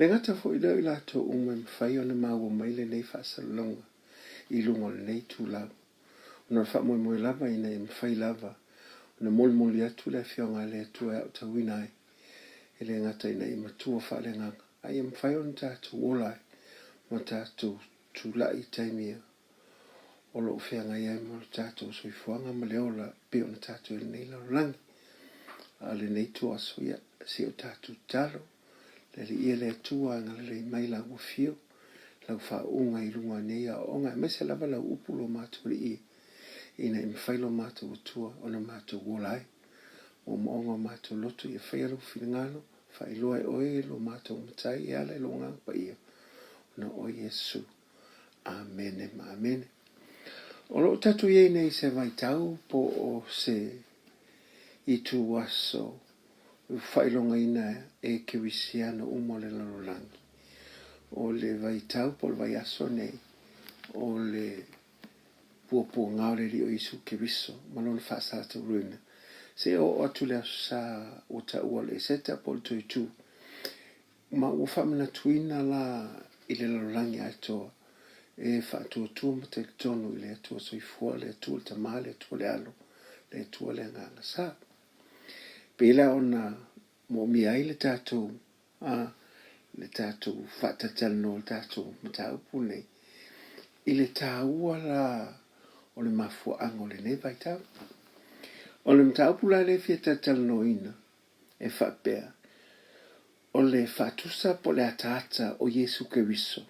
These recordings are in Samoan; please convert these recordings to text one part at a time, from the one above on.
Le gata foi lea o i latou uma e mafai ona maua mai lenei faasalalauga i luga o lenei itulau. Ona o le faamoemoe lava ina ia mafai lava ona molimoli atu le Afioga a le Atua e aotauina ai, e le gata ina ia matua faaleagaga, a ia mafai ona tatou ola ai ma tatou tulai i taimi o lo o feagai ai ma lo tatou soifuaga ma le ola e pei ona tatou i lenei lalolagi. A o lenei ituaso, ia, se i o tatou tatalo, le Alii e le Atua agalelei mai lau afio, lau faauuga i luga o nei aoaoga, aemaise lava lau upu lo matou Alii, ina ia mafai lo matou Atua ona matou ola ai. Moomooga o matou loto ia faia lou finagalo, faailoa e oe lo matou Matai e ala i lou Agaga Paia, ona o oe Iesu. Amene ma amene. O lo o tatou i ai nei i se vaitau po o se ituaso ua faailogaina e Kerisiano uma o le lalolagi. O le vaitau po o le vaiaso nei, o le puapuaga o le Alii o Iesu Keriso ma lona faasatauina, seia oo atu i le Aso Sa ua taua o le Eseta po o le Toetū. Ma ua faamanatuina la i le lalolagi atoa e faatuatua ma talitonu i le Atua Soifua, le Atua le Tama, le Atua le Alo, le Atua le Agaga Sa. Pei la ona moomia ai le tatou a le tatou faatalatalanoa le tatou mataupu nei i le taua la o le mafuaaga o lenei vaitau. O le mataupu la lea e fia talatalanoaina e faapea, o le faatusa po o le ataata o Iesu Keriso,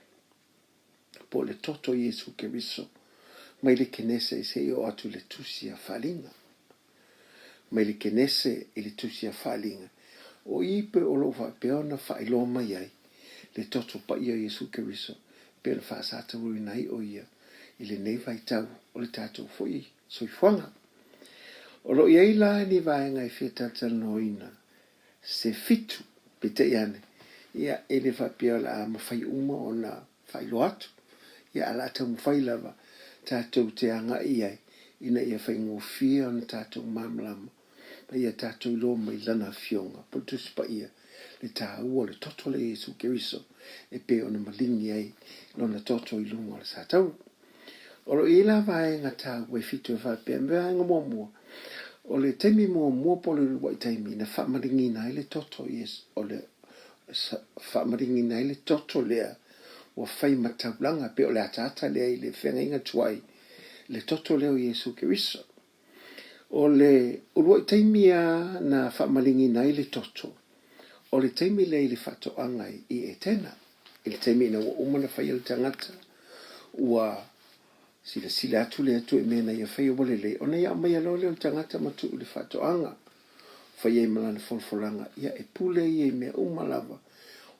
po o le toto o Iesu Keriso mai le Kenese seia oo atu i le Tusi a Faaliga. Mai le Kenese i le Tusi a Faaliga, o i pe o lo o faapea ona faailoa mai ai le toto paia o Iesu Keriso pei ona faasatauina ai o ia i lenei vaitau o le tatou foi soifuaga. O lo o i ai la ni vaega e fia talatalanoaina se fitu, peitai ane, ia, e le faapea o le a mafai uma ona faailoa atu, ia, ae o le a taumafai lava tatou te agai i ai ina ia faigofie ona tatou malamalama ma ia tatou iloa mai Lana Afioga po o le Tusi Paia le taua o le toto lea Iesu Keriso e pei ona maligi ai Lona toto i luga o le satauro. O lo o i ai la vaega taua e fitu e faapea, vaega muamua, o le taimi muamua po o le uluai taimi na faamaligiina ai le toto o le faamaligiina ai le toto lea ua fai ma taulaga pei o le ataata lea i le feagaiga tuai le toto lea o Iesu Keriso. O le uluai taimi lava na faamaligiina ai le toto, o le taimi lea i le faatoaga i Etena, i le taimi ina ua uma ona faia le tagata, ua silasila atu le Atua i mea na ia faia ua lelei, ona ia aumaia loa lea o le tagata ma tuu i le faatoaga, fai ai ma lana folafolaga, ia e pule ia i mea uma lava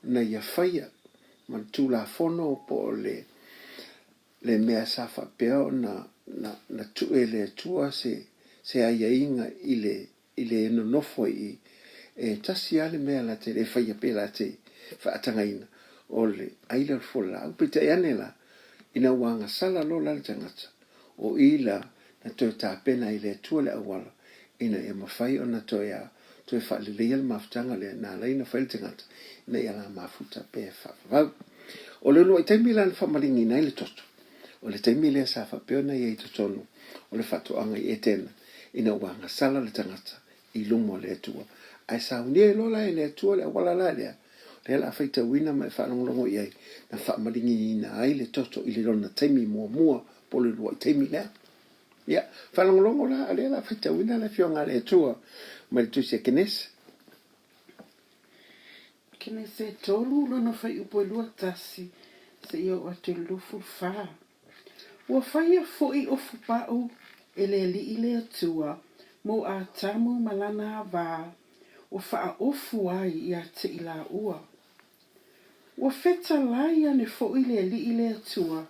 na ia faia, ma le Tulafono po o le le mea sa faapea ona na tuu e le Atua se se aiaiga i le i le nonofo i i, e tasi lava le mea la te le faia pe la te faatagaina, o le ai lea o le fualaau. Peitai ane la, ina ua agasala loa la le tagata, o i la na toe tapena ai e le Atua le auala ina ia mafai ona toe a toe faaleleia le mafutaga lea na ala ai ona fai le tagata ina ia la mafuta pe faavavau. O le uluai taimi la na faamaligiina ai le toto, o le taimi lea sa faapea ona i ai i totonu o le faatoaga i Etena ina ua agasala le tagata i luma o le Atua. Ae saunia ai loa la e le Atua le auala la lea, lea o le a faitauina ma e faalogologo i ai, na faamaligiina ai le toto i le lona taimi muamua po o le uluai taimi lea. Ia, faalogologo la, o lea o le a faitauina le Afioga a le Atua mai le Tusi a Kenese. Kenese 3, lona fuaiupu e 21 seia oo atu i le 24. Ua faia foi ofu pau e le Alii le Atua mo Atamu ma lana avā, ua faaofu ai ia te i lāua. Ua fetalai ane foi le Alii le Atua,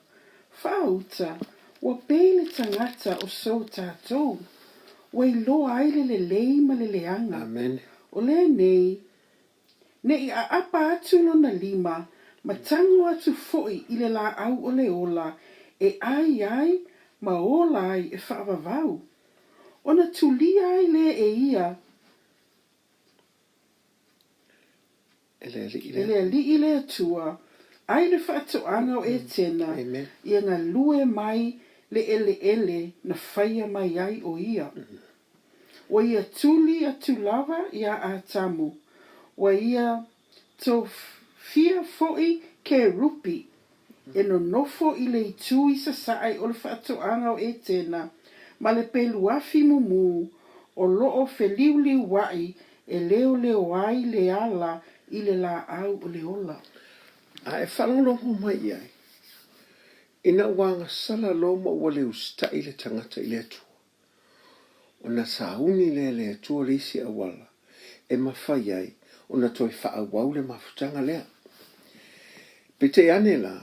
Faauta, ua pei le tagata o so tatou, ua iloa ai le lelei ma le leaga. Amen. O lenei, ne i aapa atu lona lima ma tago atu foi i le laau o le ola e ai ai ma ola ai e faavavau, ona tulia ai lea e ia. E le Alii le Atua, ai le faatoaga o Etena, ia galue mai le eleele na faia mai ai o ia. Ua ia tuli atu lava iā Atamu, ua ia tofia foi Kerupi e nonofo i le itu i sasae o le faatoaga o Etena ma le peluafi mumu o loo feliuliuai e leoleo ai le ala i le laau o le ola. A e faalogologo mai i ai, ina ua agasala loa ma ua le usitai le tagata i le Atua, Ona sauni lea e le Atua le isi auala e mafai ai ona toe faaauau le mafutaga lea. Peitai ane la,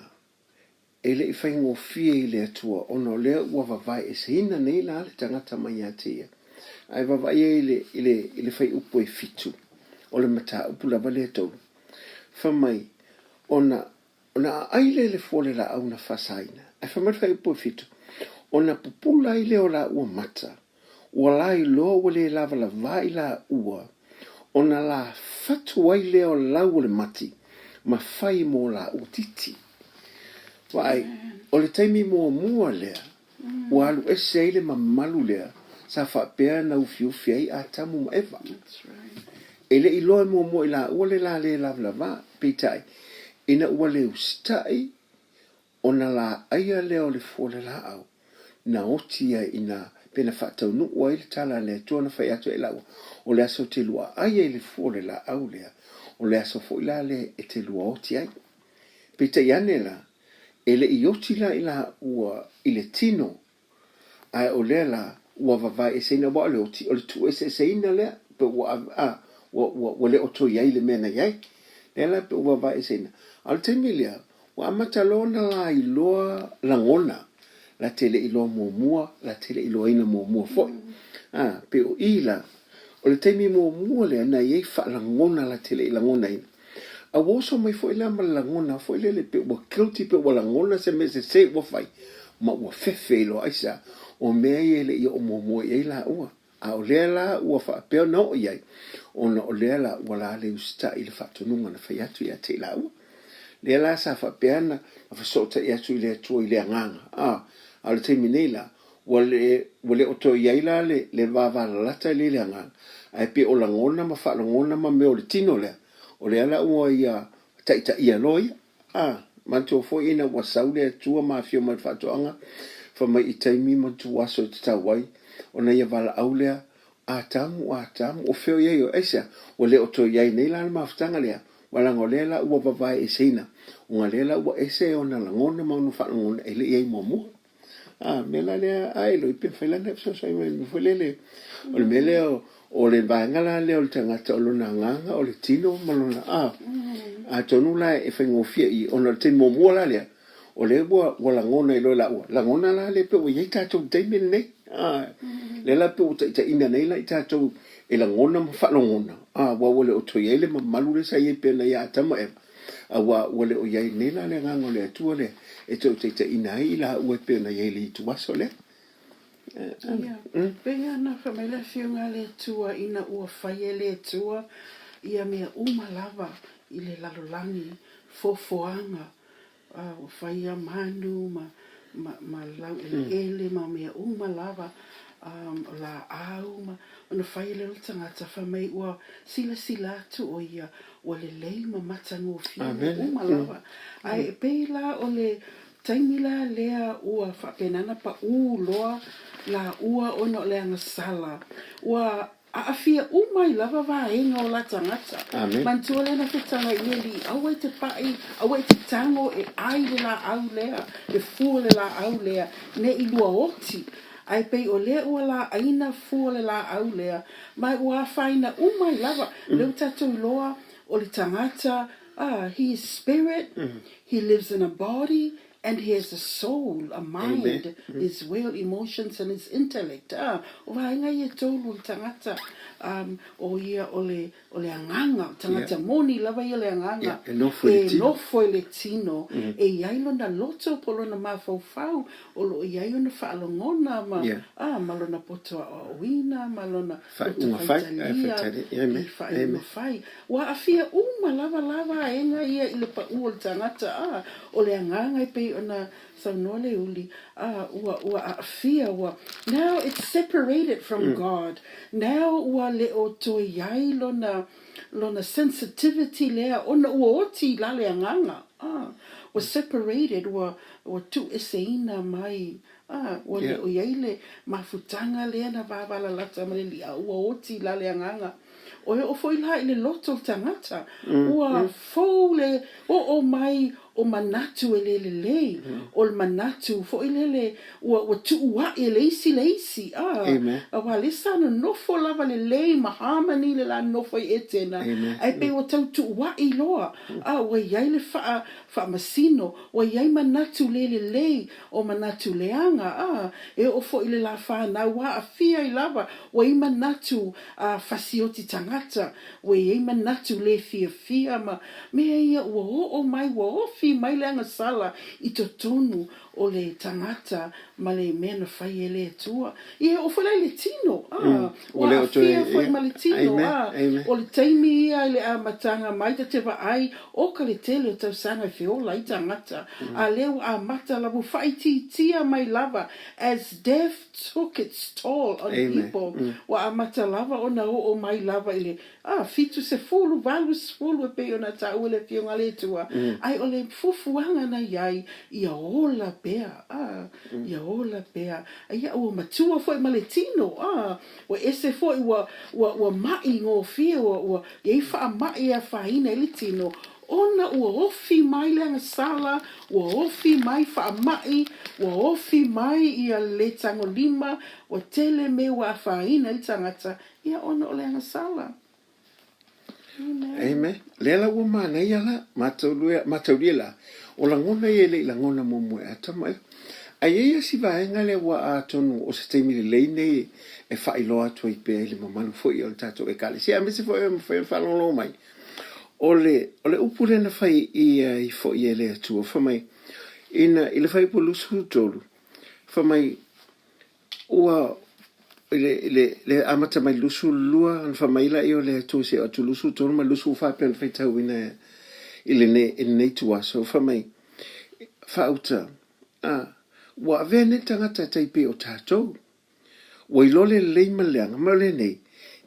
e le i faigofie i le Atua ona o lea ua vavaeeseina nei la le tagata mai ia te ia. Ae vaavaai ai i le, i le, i le fuaiupu e fitu o le mataupu lava lea e tolu. Fai mai, ona Ona aai lea i le fua o le laau na faasaina, ae fai mai le fuaiupu e fitu, ona pupula ai lea o laua mata, ua lailoa ua le lavalavā i laua, ona lafatu ai lea o lau o le mati, ma fai mō laua titi. Vaai, o le taimi muamua lea ua alu ese ai le mamalu lea sa faapea na ufiufi ai Atamu ma Eva. E le i loa muamua i laua le la le lavalava, peitai, ina ua le usitai ona laaia lea o le fua o le laau, na oti ai ina pe na faataunuu ai le tala a le Atua na fai atu ai i laua, o le aso e te lua aai ai i le fua o le laau lea, o le aso foi la lea e te lua oti ai. Peitai ane la, E le i oti la i laua i le tino, ae o lea la ua vavaeeseina, aua o le oti, o le tuueseeseina lea, pe ua, a, ua, ua, ua le o toe i ai le mea na i ai. Lea la pe ua vavaeeseina. A o le taimi lea, ua amata loa ona lailoa lagona, la te le i loa muamua, la te le i loaina muamua foi. A, pe o i la, o le taimi muamua lea na i ai faalagona la te le i lagonaina. A ua oso mai foi la ma le lagona foi lele pe ua guilty pe ua lagona se mea sese ua fai ma ua fefe loa. Aisea? O mea ia e le i oo muamua i ai laua. A o lea la ua faapea ona oo i ai, ona o lea la ua la le usitai i le faatonuga na fai atu ia te i laua. Lea la sa faapea ona fesootai atu i le Atua i le agaga, a, a o le taimi nei la, ua le, ua le o toe i ai la le, le vavalalata lea i le agaga, ae pei o lagona ma faalogona ma mea o le tino lea, o lea la ua ia taitaia loa ia. A, manatua foi ina ua sau le Atua ma afio mai le faatoaga, fai mai i taimi ma ituaso e tatau ai ona ia valaau lea, Atamu, Atamu, o fea o i ai oe? Aisea? Ua le o toe i ai nei la le mafutaga lea, aua leaga o lea la ua vavaeeseina, ona lea la ua ese ona lagona ma ona faalogona e le i ai muamua. A, mea la lea a e loi pe mafai la ona e fesoasoani mai i le mea foi lele. O le mea lea o le vaega la lea o le tagata o lona agaga, o le tino ma lona, a, atonu la e faigofie i, ona o le taimi muamua la lea, o lea ua, ua lagona ai loa e laua. Lagona la lea pei ua i ai tatou i le taimi lenei. A, lea la pei ua taitaiina nei la i tatou e lagona ma faalogona, a, aua ua le o toe i ai le mamalu lea sa i ai pei ona ia Atama ma Eva. Aua ua le o i ai nei la le Agaga o le Atua lea e toe taitaiina ai i laua e pei ona i ai i le ituaso lea. Ia, pei ona fai mai le Afioga a le Atua ina ua fai e le Atua ia mea uma lava i le lalolagi, foafoaga, ua fai ia manu ma, ma, ma laueleele ma mea uma lava, o laau ma, ona fai lea o le tagata fai mai ua silasila atu o ia ua lelei ma matagofie mea uma lava. Ae e pei la o le taimi la lea ua faapena ona paū loa laua ona o le agasala, ua Aafia uma ai lava vaega o la tagata. Manatua lea na fetaga i le Alii, aua e te pai, aua e te tago e ai le laau lea, le fua o le laau lea, ne i lua oti. Ae pei o lea ua laaina fua o le laau lea, ma ua afaina uma ai lava. Lea ua tatou iloa o le tagata, ah, he is spirit, he lives in a body, And he has a soul, a mind, his will, emotions and his intellect. Ā, o vaega ia e tolu o le tagata, um, o ia o le, o le agaga, o tagata moni lava ia le agaga, e nofo i le tino, e nofo i le tino, e i ai lona loto po o lona mafaufau, o lo o i ai ona faalogona ma, ā, ma lona poto aoaoina, ma lona poto faitalia i faaiuga fai. Ua aafia uma lava la vaega ia i le paʻu o le tagata, ā, o le agaga e pei ona saunoa Leuli, ā, ua, ua aafia, ua, now it's separated from God, now ua le o toe i ai lona, lona sensitivity lea ona ua oti la le agaga, ā, ua separated, ua, ua tuueseina mai, ā, ua le o i ai le mafutaga lea na vavalalata ma le Alii, a ua oti la le agaga. O e oo foi la i le loto o le tagata, ua fou le oo mai o manatu e le lelei, o le manatu foi lele ua ua tuuaʻi e le isi le isi, a, aua lea sa nonofo lava lelei ma harmony le la nonofo ai Etena, ae pei ua tau tuuaʻi loa, a, ua i ai le faa, faamasino, ua i ai manatu le lelei, o manatu leaga, a, e oo foi i le la fanau ua aafia ai lava, ua i manatu a fasioti tagata, ua i ai manatu le fiafia ma mea ia ua oo mai, ua ofi mai le agasala i totonu o le tagata ma le mea na fai e le Atua. Ia e oo foi la i le tino, a, ua aafia foi ma le tino, a, o le taimi ia i le amataga mai ta te vaai o ka le tele o tausaga e feola ai tagata, a lea ua amata lava, ua faaitiitia mai lava as death took its toll on people, ua amata lava ona oo mai lava i le, ah, 70, 80 e pei ona taua e le Afioga a le Atua, ae o le fuafuaga na i ai, ia ola pea, ah, ia ola pea. Ia ua matua foi ma le tino, ah, ua ese foi, ua, ua, ua maʻi gofie, ua, ua i ai faamaʻi e afaina ai le tino, ona ua ofi mai le agasala, ua ofi mai faamaʻi, ua ofi mai ia le tagolima, ua tele mea ua afaina ai le tagata, ia ona o le agasala. Amen. Amen. Lea la ua manaia la, mataulia la, o lagona ia e le i lagona muamua e Atama ia. Ae i ai lava si vaega lea ua atonu o se taimi lelei nei e faailoa atu ai pea i le mamalu foi o le tatou Ekalesia, aemaise foi e mafai ona faalogologo mai. O le, o le upu lea na fai ia ai foi e le Atua, fai mai, ina, i le fuaiupu 23, fai mai, ua, i le, i le, le amata mai le 22, ona fai mai lea o le Atua seia oo atu i le 23 ma le 24 pei ona faitauina i lenei, i lenei ituaso, fai mai, faauta, a, ua avea nei le tagata e tai pei o tatou. Ua iloa le lelei ma le leaga, ma o lenei,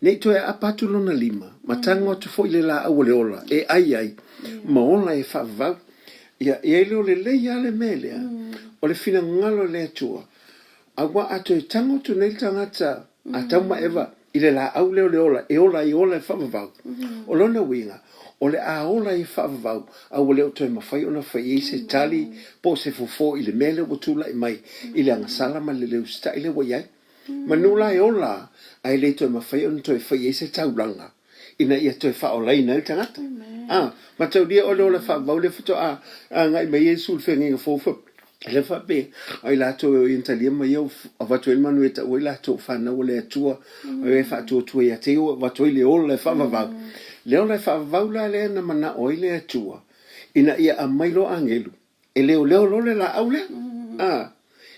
ne i toe aapa atu lona lima, ma tago atu foi le laau o le ola e ai ai, ma ola e faavavau. Ia, i ai lea o lelei lava le mea lea, o le finagalo o le Atua, aua a toe tago atu nei le tagata Atamu ma Eva i le laau lea o le ola, e ola ai ola e faavavau, o lona uiga, o le a ola ai e faavavau, a ua le o toe mafai ona fai i ai se tali po o se fofo i le mea lea ua tulai mai i le agasala ma le le usitai lea ua i ai. Manu la e ola ae le toe mafai ona toe fai i ai se taulaga ina ia toe faaolaina ai le tagata. A, mataulia o le ola faavavau lea faatoa agai mai ai Iesu i le feagaiga fou lea faapea, o i latou e o i ana talia ma ia avatu ai le manuia e tau ai latou o fanau a le Atua, o e faatuatua ia te ia ua avatu ai le ola e faavavau. Le ola e faavavau la lea na manao ai le Atua ina ia aumai loa agelu e leoleo loa le laau lea. A,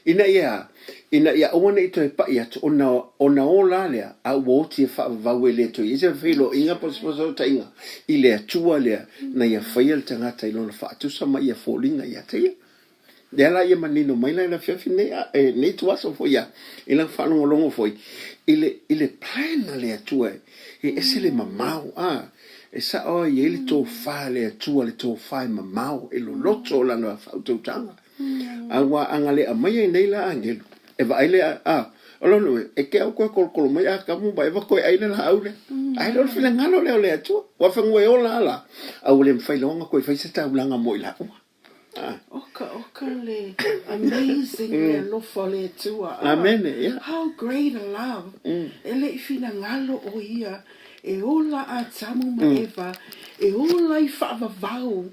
ina ia a? Ina ia aua ne i toe pai atu ona, ona ola lea a ua oti e faavavau e le toe i ai se feiloaiga po o se fesootaiga i le Atua lea na ia faia le tagata i lona faatusa ma ia foliga ia te ia. Lea la ia manino mai la i le afiafi nei, a, e, nei ituaso foi a, i lau faalogologo foi, i le, i le plan a le Atua e, e ese le mamao, a, e sao ai i ai le tofa a le Atua, le tofa e mamao, e loloto o lana faautautaga. A ua agalea mai ai nei la agelu, e vaai lea, a, o lona uiga, e te au koe kolokolo mai Atamu ma Eva koe ai le laau lea. Ae le o le finagalo lea o le Atua. Ua fanua e ola a la, a ua le mafai loa ona koe fai se taulaga mo i laua. Oka oka le amazing le alofa o le Atua. Amene, yeah. How great a love. E le i finagalo o ia. E ola Atamu ma Eva, e ola i faavavau,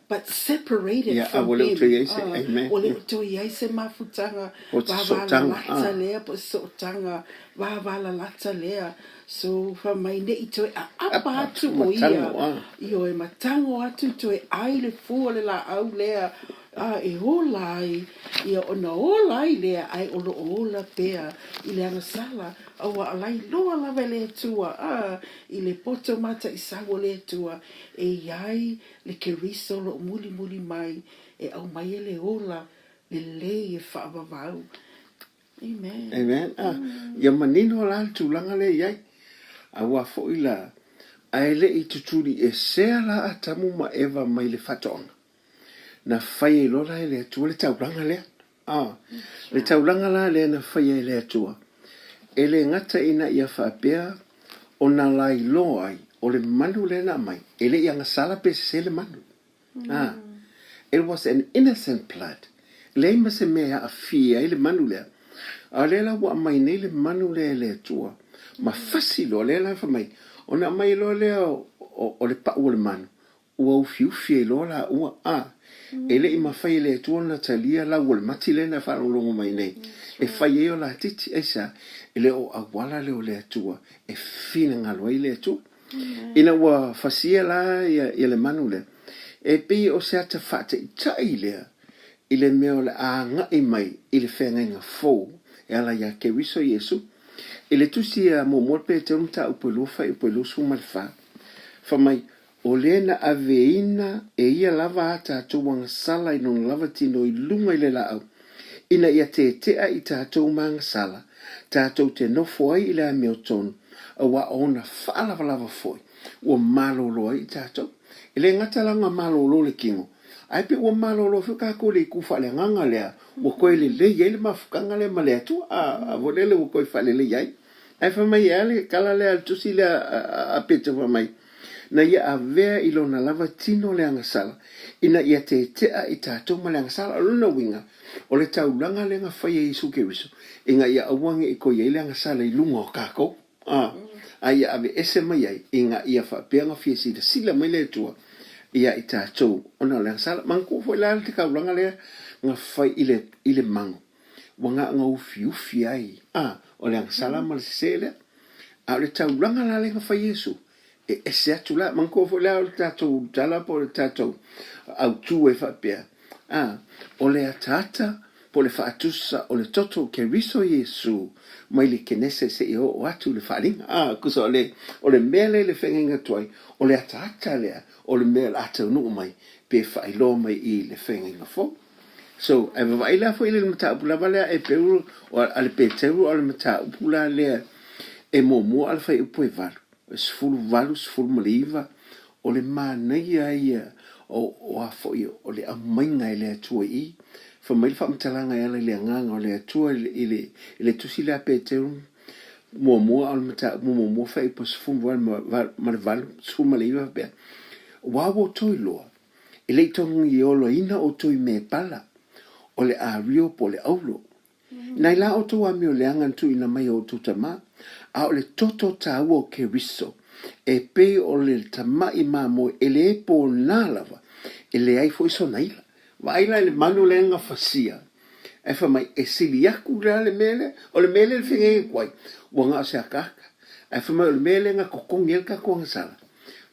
but separated from him. Ua le o toe i ai se mafutaga vavalalata lea po o se sootaga vavalalata lea. So, fai mai ne i toe aapa atu o ia, ioe, ma tago atu toe ai le fua o le laau lea, a e ola ai, ia ona ola ai lea, ae o lo o ola pea i le agasala. Aua lailoa lava e le Atua, a, i le poto mataisau o le Atua, e i ai le Keriso o lo o mulimuli mai e aumaia le ola lelei e faavavau. Amen. Amen. A, ia manino la le tulaga lea e i ai. Aua foi la, ae le i tutuliesea la Atamu ma Eva mai le faatoaga. Na fai ai loa la e le Atua le taulaga lea. A, le taulaga la lea na faia e le Atua, e le gata ina ia faapea ona lailoa ai o le manu lea na aumai, e le i agasala pe sese le manu. A, it was an innocent blood. E leai ma se mea e aafia ai le manu lea. A o lea la ua aumai nei le manu lea e le Atua, ma fasi loa, lea la fai mai, ona aumai loa lea o le pau o le manu, Ua ufiufi ai loa laua, a e le i mafai e le Atua ona talia lau o le mati lea na faalogologo mai nei, e fai ai o la titi, aisea? E le o auala lea o le Atua e finagalo ai le Atua. Ina ua fasia la ia le manu lea, e pei o se ata faataitai lea i le mea o le a agai mai i le feagaiga fou e ala iā Keriso Iesu. I le tusi a muamua Peteru mataupu e 2 fuaiupu e 24, fai mai, O lea na aveina e ia lava a tatou agasala i lona lava tino i luga i le laau, ina ia tetea i tatou ma agasala, tatou te nofo ai i le amiotonu, auā ona faalavalava foi ua malolo ai i tatou. E le gata la ona malolo le kino, ae pei ua malolo foi tatou i le itu faaleagaga lea, ua toe lelei ai le mafutaga lea ma le Atua, a, a foi lele ua toe faalelei ai. Ae fai mai e a le tala lea a le tusi lea a Peteru fai mai, Na ia avea i lona lava tino le agasala, ina ia tetea i tatou ma le agasala. O lona uiga, o le taulaga lea na fai e Iesu Keriso, ina ia aua ne i toe i ai le agasala i luga o tatou, a, a ia aveese mai ai, ina ia faapea ona fia silasila mai le Atua ia i tatou ona o le agasala. Manatua foi la le taulaga lea na fai i le, i le mago, ua na ona ufiufi ai, a, o le agasala ma le sese lea. A o le taulaga la lea na fai e Iesu, e ese atu la. Manatua foi la o le tatou tala po o le tatou autū e faapea, a, o le ataata po o le faatusa o le toto o Keriso Iesu mai le Kenese seia oo atu i le Faaaliga. A, tusa o le, o le mea lea i le feagaiga tuai, o le ataata lea o le mea o le a taunuu mai pe faailoa mai i le feagaiga fou. So, ae vavaai la foi i le mataupu lava lea e Peru, a le Peteru o le mataupu la lea e muamua a le fuaiupu e valu, e 18, 19, o le manaia ia o, o a foi o le aumaiga e le Atua i i. Fai mai le faamatalaga e ala i le agaga o le Atua i le, i le, i le tusi lea a Peteru, muamua a o le mataupu muamua fuaiupu e 18 ma le 8, 19 faapea, Aua ua outou iloa, E le i togiolaina outou i mea pala, o le ario po o le aulo. Nai la outou amio leaga na tuuina mai e outou tama, a o le toto taua o Keriso, e pei o le tama'i mamoe e le pōnā lava, e leai foi sona ila. Vaai la i le manu lea na fasia, ae fai mai, e sili aku la le mea lea, o le mea lea na feagai atu ai, ua na o se akaaka. Ae fai mai o le mea lea na totogi ai le tatou agasala,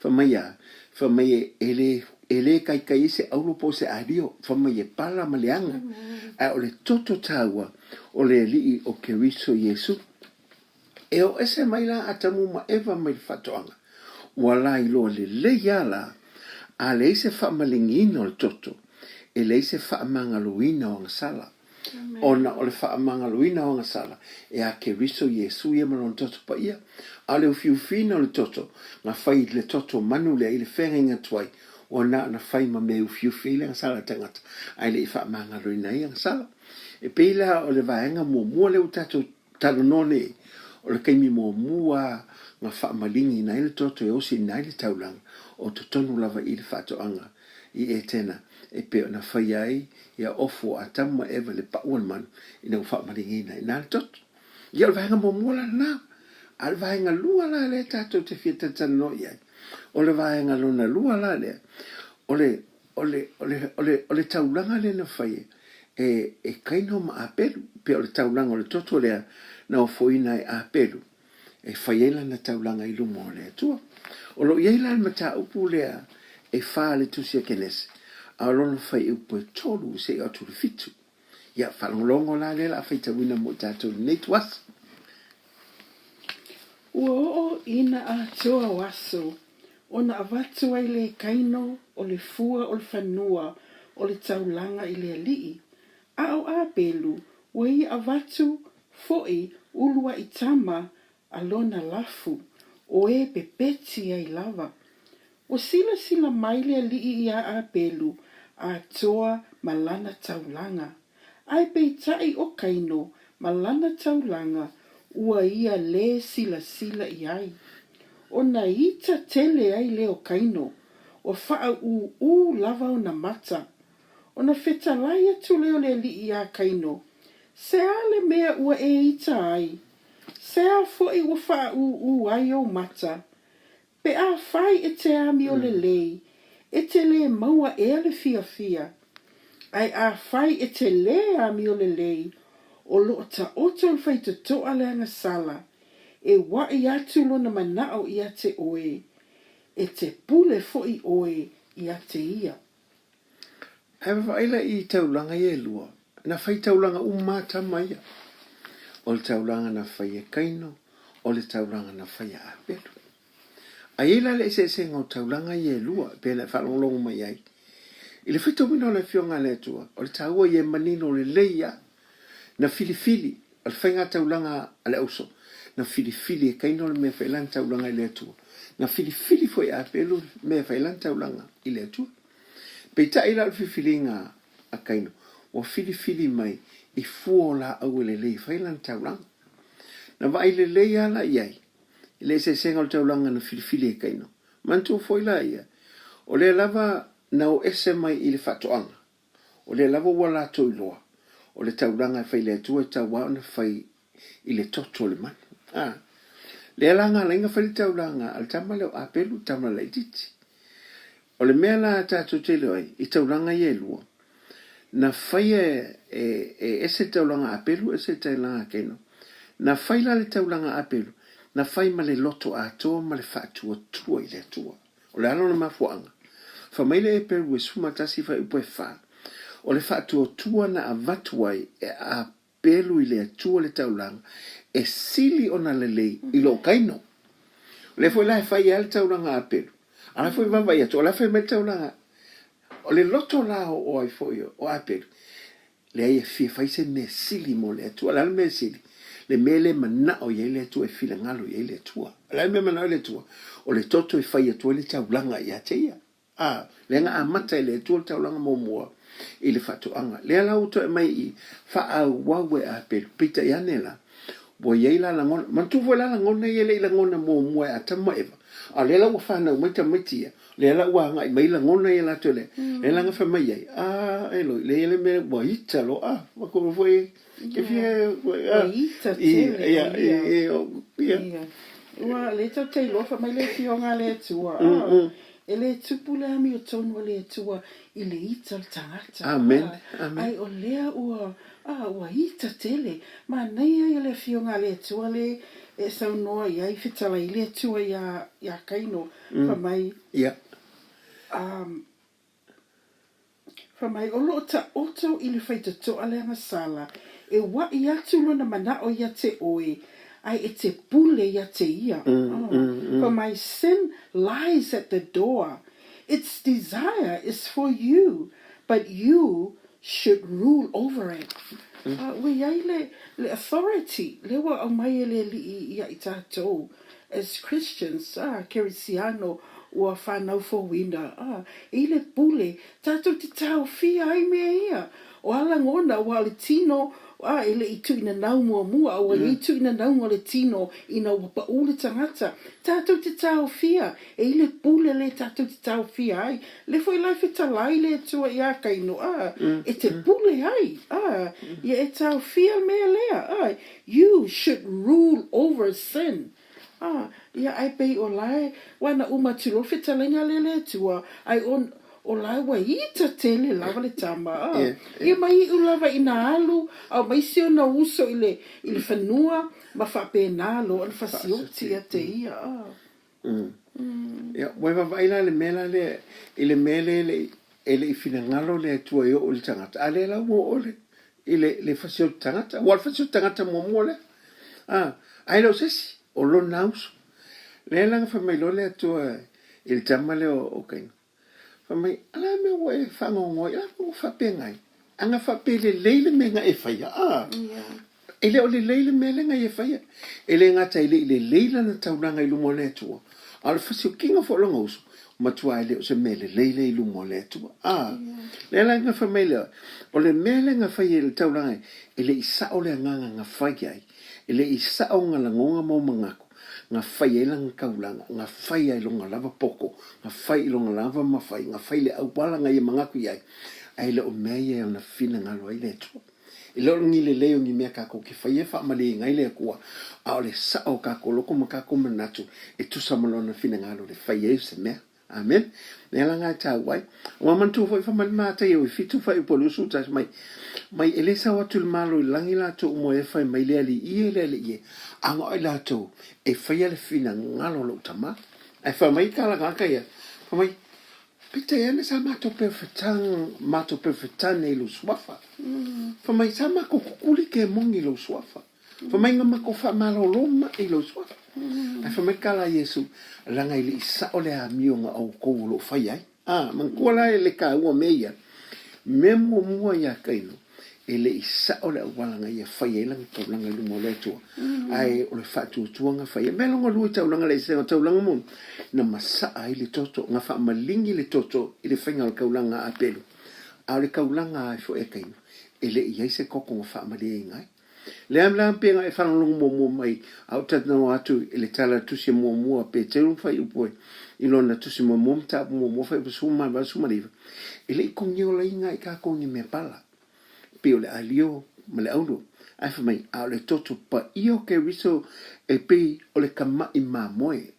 Fai mai a, fai mai e le, e le taitai ai se auro po o se ario, fai mai e pala ma leaga, ae o le toto taua o le Alii o Keriso Iesu. E o ese mai la Atamu ma Eva mai le faatoaga, ua lailoa lelei a la, a leai se faamaligiina o le toto, e leai se faamagaloina o agasala. Ona o le faamagaloina o agasala e a Keriso Iesu ia ma Lona toto paia, a o le ufiufiina o le toto, na fai i le toto manu lea i le feagaiga tuai, ua na ona fai ma mea e ufiufi ai le agasala a le tagata, ae le i faamagaloina ai agasala. E pei la o le vaega muamua lea ua tatou talanoa nei, o le taimi muamua na faamaligiina ai le toto e osiina ai le taulaga, o totonu lava i le faatoaga i Etena e pei ona faia ai ia ofu o Atamu ma Eva i le pau o le manu ina ua faamaligiina i ina le toto. Ia o le vaega muamua la lena. A o le vaega lua la lea tatou te fia talatalanoa i ai, o le vaega lona lua la lea, o le, o le, o le, o le, o le taulaga lea na faia e, e Kaino ma Apelu, pei o le taulaga o le toto lea na ofoina e Apelu e fai ai lana taulaga i luma o le Atua. O lo o i ai la le mataupu lea e fa le Tusi a Kenese, a o lona fuaiupu e 3 seia oo atu i le 7. Ia, faalogologo la lea o le a faitauina mo i tatou i lenei ituaso. Ua oo ina atoa o aso ona avatu ai le kaino o le fua o le fanua o le taulaga i le alii, a o Abelu ua ia avatu foʻi uluaʻi tama a lona lafu, o e pepeti ai lava. Ua silasila mai le alii iā Abelu atoa ma lana taulaga. Ae peitai ʻo Kaino ma lana taulaga ua ia lē silasila i ai. Ona ita tele ai lea o Kaino, ua faaʻūʻū lava ona mata. Ona fetalai atu lea o le alii iā Kaino, Se a le mea ua e ita ai? Se a foʻi ua faaʻūʻū ai ou mata? Pe afai e te amio lelei, e te lē maua ea le fiafia. Ae afai e te lē amio lelei, o loo taoto le faitotoa le agasala, e uaʻi atu lona manao ia te oe, e te pule foʻi oe ia te ia. Ae vaavaai la i taulaga ia e lua, na fai taulaga uma lava tama ia. O le taulaga na fai e Kaino, o le taulaga na fai e Apelu. A i ai la le eseesega o taulaga ia e lua, e pei ona e faalogologo mai ai, i le faitauina o le Afioga a le Atua, o le taua ia e manino lelei lava, na filifili, o le faiga taulaga a le auso, na filifili e Kaino le mea e fai ai lana taulaga i le Atua, na filifili foi e Apelu le mea e fai ai lana taulaga i le Atua. Peitai la o le filifiliga a Kaino, ua filifili mai i fua o laau e lelei e fai lana taulaga. Na vaai lelei lava la i ai i le eseesega o le taulaga na filifili e Kaino. Manatua foi la ia, o lea lava na o ese mai i le faatoaga, o lea lava ua latou iloa, o le taulaga e fai i le Atua e tatau lava ona fai i le toto o le manu. A, lea la na ala ai ona fai le taulaga a le tama lea o Apelu, le tama laitiiti. O le mea la tatou te iloa ai, i taulaga ia e lua, na faia e, e ese le taulaga a Apelu, ese le taulaga a Kaino. Na fai la le taulaga a Apelu, na fai ma le loto atoa ma le faatuatua i le Atua. O le a lona mafuaaga? Fai mai le Eperu e 11 fuaiupu e 4, o le faatuatua na avatu ai e Apelu i le Atua le taulaga e sili ona lelei i lou Kaino. O lea foi la e fai ai le taulaga a Apelu, a o la foi e vaavaai atu, o la e fai mai le taulaga, o le loto la o ai foi o Apelu, leai e fia fai se mea sili mo le Atua. O le a le mea sili? Le mea lea e manao i ai le Atua, e finagalo i ai le Atua. O le a le mea e manao i ai le Atua? O le toto e fai atu ai le taulaga ia te ia. A, lea na amata e le Atua le taulaga muamua i le faatoaga. Lea la ua toe aumai i faaauau e Apelu. Peitai ane la, ua i ai la lagona, manatua foi la lagona ia e le i lagona muamua e Atamu ma Eva, a o lea la ua fanau mai tamaiti ia, lea la ua agai mai lagona ia latou lea, lea la na fai mai ai, a, Eloi, lea e i ai le mea ua ita loa, a, matou foi Ke fia Ua ita tele o ia. Ia. Ua le tau te iloa fai mai le Afioga a le Atua, a, e le tupu le amiotonu a le Atua i le ita o le tagata. Amen. Amen. Ai o lea ua, a, ua ita tele. Manaia ia le Afioga a le Atua le e saunoa i ai fetalai le Atua iā, iā Kaino, fai mai, Ia. a, Fai mai, o loo taoto i le faitotoa le agasala, e uaʻi atu lona manao ia te oe, ae e te pule ia te ia. Fai mai, sin lies at the door, its desire is for you, but you should rule over it. Ua i ai le, le authority, lea ua aumai e le Alii ia i tatou. As Christians, ah, Kerisiano, ua whanau fouina, ah, i le pule, tatou te taofia ai mea ia. O a lagona, ua o le tino, ah, e le i tuinanau muamua, a ua i ai tuinanauga o le tino ina ua paʻū le tagata. Tatou te taofia, e i le pule le tatou te taofia ai. Le foi la e fetalai le Atua iā Kaino, ah, e te pule ai, ah, ia e taofia le mea lea, ah, You should rule over sin. A, ia, ae pei o la e, ua na uma atu loa le fetalaiga lea le Atua, ae o, o la e ua ita tele lava le tama, a. Ia ma iu lava ina alu, a o mai si ona uso i le, i le fanua, ma faapena loa ona fasioti ia te ia, a. Ia, ua e vaavaai la i le mea la lea, i le mea lea e le i, e le i finagalo le Atua e oo i le tagata, a lea la ua oo le, i le, le fasioti tagata. Ua o le fasioti tagata muamua lea. A, ae le o se isi, o lona uso. Lea la na fai mai loa le Atua i le tama lea o Kaina, fai mai, A le a mea ua e faanoanoa ai? O le a mea ua faapena ai? A na faapea lelei le mea na e faia, a? E le o lelei le mea lea na ia faia. E le gata e le i lelei lana taulaga i luma o le Atua, a o le fasiokiga foi o lona uso, matua e le o se mea lelei lea i luma o le Atua. A, lea la na fai mai lea, o le mea lea na fai ai i le taulaga, e le i sao le agaga na fai ai, e le i sao ona lagona ma ona manatu, na fai ai lana taulaga, na fai ai lona lava poto, na fai i lona lava mafai, na fai i le auala na ia manatu i ai, ae le o mea ia e ona finagalo ai le Atua. E le o ni lelei o ni mea tatou te faia e faamalieina ai le Atua, a o le sao o tatou loto ma tatou manatu e tusa ma Lona finagalo i le fai ai o se mea. Amene. Mea la na e taua ai. Ua manatua foi fai mai le Mataio i 7 fuaiupu e 21 mai, mai e le sau atu i le Malo i le lagi latou uma e fai mai le Alii e, le Alii e, a na o i latou e faia le finagalo o lou Tama. Ae fai mai tala ia, fai mai, Peitai ane sa matou matou perfetane i lou suafa. Fai mai sa matou kukuli kemoni i lou suafa. Fai mai na matou faamalolo mai i lou suafa. Ae fai mai tala a Iesu, leaga e le i sao le amio na outou o lo o fai ai. A, manatua la le taua o mea ia, mea muamua ia Kaino, e le i sao le auala na ia fai ai lana taulaga i luma o le Atua, ae o le faatuatua na fai ai. Mea lona lua i taulaga le eseesega o taulaga moni, na masaa ai le toto, na faamaligi le toto i le faiga o le taulaga a Apelu, a o le taulaga a foi a Kaina, e le i i ai se toto na faamalieina ai. Lea la pei ona e faalogologo muamua mai a ou talanoa atu i le tala tusi muamua a Peteru ma fuaiupu e i lona tusi muamua mataupu muamua fuaiupu 18 19, e le i kogiolaina ai tatou ni mea pala, pei o le ailio ma le auro. Ae fai mai, a o le toto paia o Keriso e pei o le kamaʻi mamoe,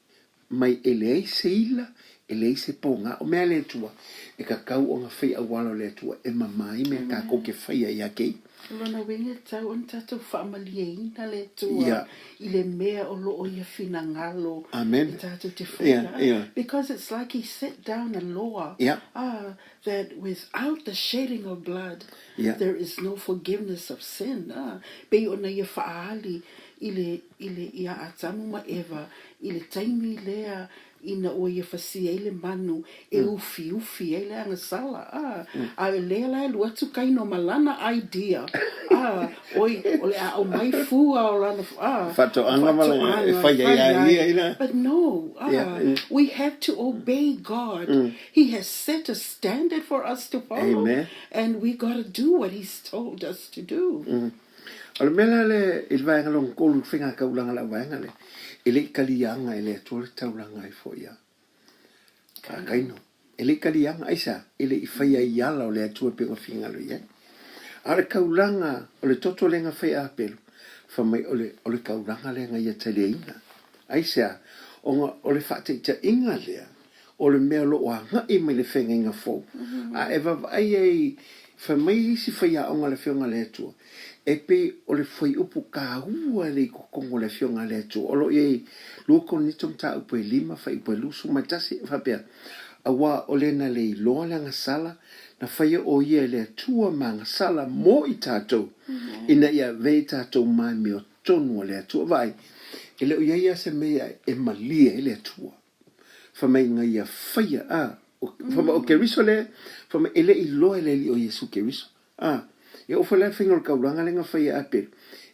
mai e leai se ila, e leai se pōgā. O mea a le Atua, e tatau ona fai auala o le Atua e mama ai mea tatou te faia ia te ia. O lona uiga e tatau ona tatou faamalieina le Atua i le mea o lo o ia finagalo e tatou te faia. Because it's like he set down a law that without the shedding of blood there is no forgiveness of sin. Pei ona ia faaali i le, i le, iā Atamu ma Eva i le taimi lea ina ua ia fasia ai le manu e ufiufi ai le agasala, a, a o lea la e alu atu Kaino ma lana idea, a, oi, o le a aumai fua o lana, a, Faatoaga ma lana, e fai ai a ia ina. But no, a, we have to obey God. He has set a standard for us to follow, Amen. and we gotta do what He's told us to do. O le mea la lea i le vaega lona tolu i le faiga taulaga o le auvaega lea, e le i kaliaga e le Atua le taulaga ai foi a Kaino. E le i kaliaga, aisea? E le i faia i ala o le Atua e pei ona finagalo i ai. A o le taulaga, o le toto lea na fai e Apelu, fai mai o le, o le taulaga lea na ia taliaina. Aisea? Ona o le faataitaiga lea, o le mea o lo o agai mai le feagaiga fou. A e vaavaai ai, fai mai isi faiaoga a le Afioga a le Atua, e pei o le fuaiupu taua lea i totonu o le Afioga a le Atua, o lo o i ai 2 Korinito mataupu e 5, fuaiupu e 21, e faapea, Aua o le na le iloa le agasala, na faia o ia e le Atua ma agasala mo i tatou, ina ia avea i tatou ma amiotonu a le Atua. Vaai, e le o i ai lava se mea e malie ai le Atua. Fai mai na ia faia, a, fai mai o Keriso lea, fai mai e le i loa e le Alii o Iesu Keriso. A, e oo foi la i le faiga o le taulaga lea na fai e Apelu,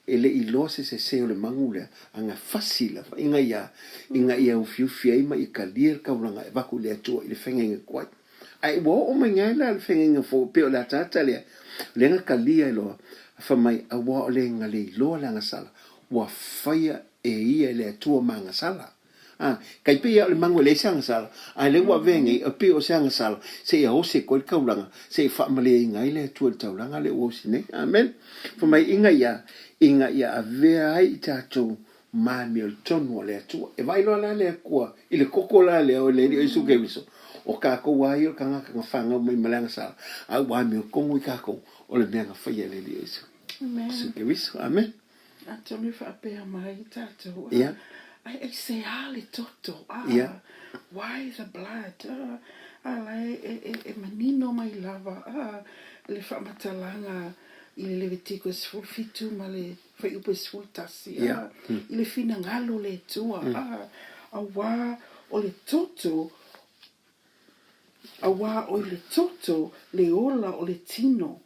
e le i loa se sese o le magu lea, a na fasi lava ina ia, ina ia ufiufi ai ma ia kalia le taulaga e avatu i le Atua i le feagaiga tuai. Ae ua oo mai nei la i le feagaiga fou, pei o le ataata lea, lea na kalia ai loa, fai mai, aua o le na le iloa le agasala, ua faia e ia e le Atua ma agasala. A, kai pei ia o le magu e leai se agasala, a lea ua avea nei, e pei o se agasala, seia osi atu ai le taulaga, seia faamaliaina ai le Atua i le taulaga lea ua osi nei. Amen. Fai mai, ina ia, ina ia avea ai i tatou ma amiotonu a le Atua. E vaai loa la le Atua i le koko la lea o le Alii o Iesu Keriso, o kākou a ia o le tagata na fanau mai ma le agasala, a ua amiotonu i kākou o le mea na faia e le Alii o Iesu Amen. Keriso. Amen. Atonu e faapea mai tatou, Yeah. Ai, aisea le toto? Ah, Yeah. Why the blood? Ah, a la e, e, e, e manino mai lava ah, le faamatalaga i le Levitiko e 17 ma le Fuaiupu e 11, Yeah. ah, i le finagalo o le Atua, ah, auā o le toto, auā o i le toto le ola o le tino.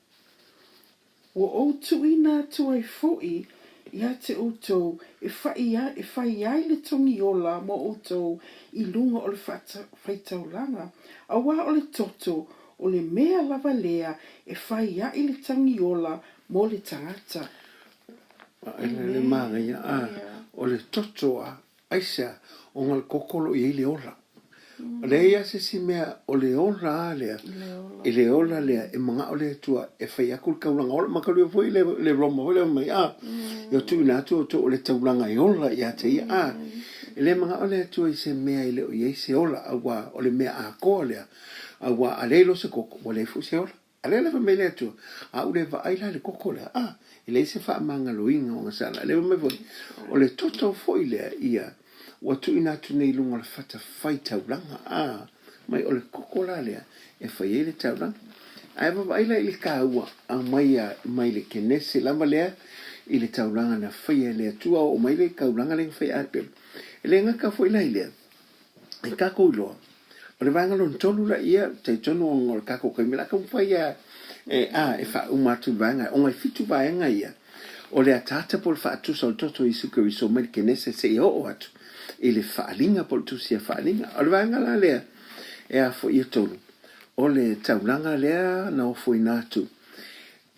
Ua ou tuuina atu ai foʻi ia te outou e fai e fai ai le togi ola mo outou i luga o le faitaulaga, auā o le toto o le mea lava lea e fai aʻi le tagi ola mo le tagata. E le manaia, a, o le toto a, aisea, ona o le koko o lo o i ai le ola. Leai lava se isi mea, o le ola lava lea, i le ola lea e manao le Atua e fai atu le taulaga ola. Makalua foi le, le Roma foi lea fai mai, a, ia tuuina atu outou o le taulaga e ola ia te ia, a, e le manao le Atua i se mea e le o i ai se ola, auā o le mea atoa lea, auā a leai loa se koko, ua leai foi se ola. A lea la fai mai le Atua, A ou le vaai la i le koko lea, a, e leai se faamagaloina o gasala. A lea fai mai foi, o le toto foi lea ia ua tuuina atu nei i luga o le fata fai taulaga, a, mai o le koko la lea e fai ai le taulaga. Ae vaavaai la i le taua aumai a mai le Kenese lava lea i le taulaga na faia e le Atua, oo mai le taulaga lea na fai e Apelu. E le gata foi la i lea, E takou iloa, o le vaega lona tolu la ia, talitonu ona o le takou taimi, o le a taumafai a e, a, e faauma atu i le vaega, ona e fitu vaega ia, o le ataata po o le faatusa o le toto o Iesu Keriso mai le Kenese seia oo atu i le faaaliga po o le tusi a faaaliga. O le vaega la lea e a foi e tolu, o le taulaga lea na ofoina atu